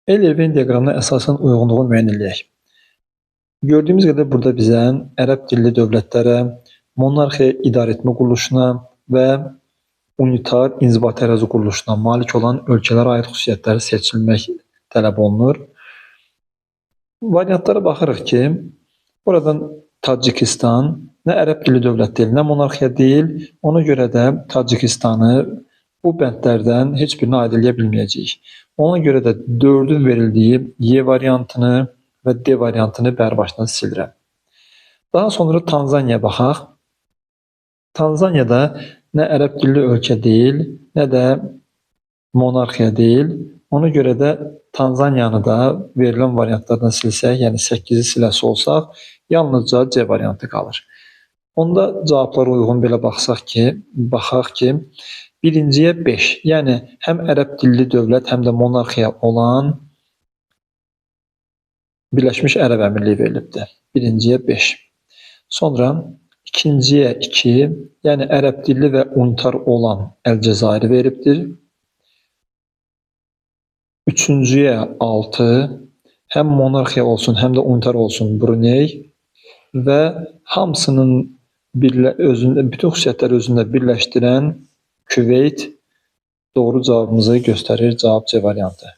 Euler-Venn diaqramına əsasən uyğunluğu müəyyən eləyək. Gördüyümüz qədər burada bizə ərəb dilli dövlətlərə, monarxiya idarəetmə quruluşuna və unitar inzibati ərazi quruluşuna malik olan ölkələrə aid xüsusiyyətləri seçilmək tələb olunur. Variantlara baxırıq ki, buradan Tacikistan nə ərəb dilli dövlət deyil, nə monarxiya deyil. Ona görə də Tacikistanı bu bəndlərdən heç birinə aid eləyə bilməyəcəyik. Ona görə də 4-ün verildiyi Y variantını və D variantını bərbaşdan silirəm. Daha sonra Tanzaniyaya baxaq. Tanzaniyada nə ərəb dilli ölkə deyil, nə də monarxiya deyil. Ona görə də Tanzaniyanı da verilən variantlardan silsək, yəni 8-i siləsi olsaq, yalnızca C variantı qalır. Onda cavablara uyğun belə baxaq ki, birinciyə 5, yəni həm ərəb dilli dövlət, həm də monarxiya olan Birləşmiş Ərəb Əmirliyi verilibdir. Birinciyə 5. Sonra ikinciyə 2, yəni ərəb dilli və unitar olan Əlcəzairi veribdir. Üçüncüyə 6, həm monarxiya olsun, həm də unitar olsun Brunei və hamısının bütün xüsusiyyətləri özündə birləşdirən Küveyt doğru cavabımızı göstərir. Cavab C variantı.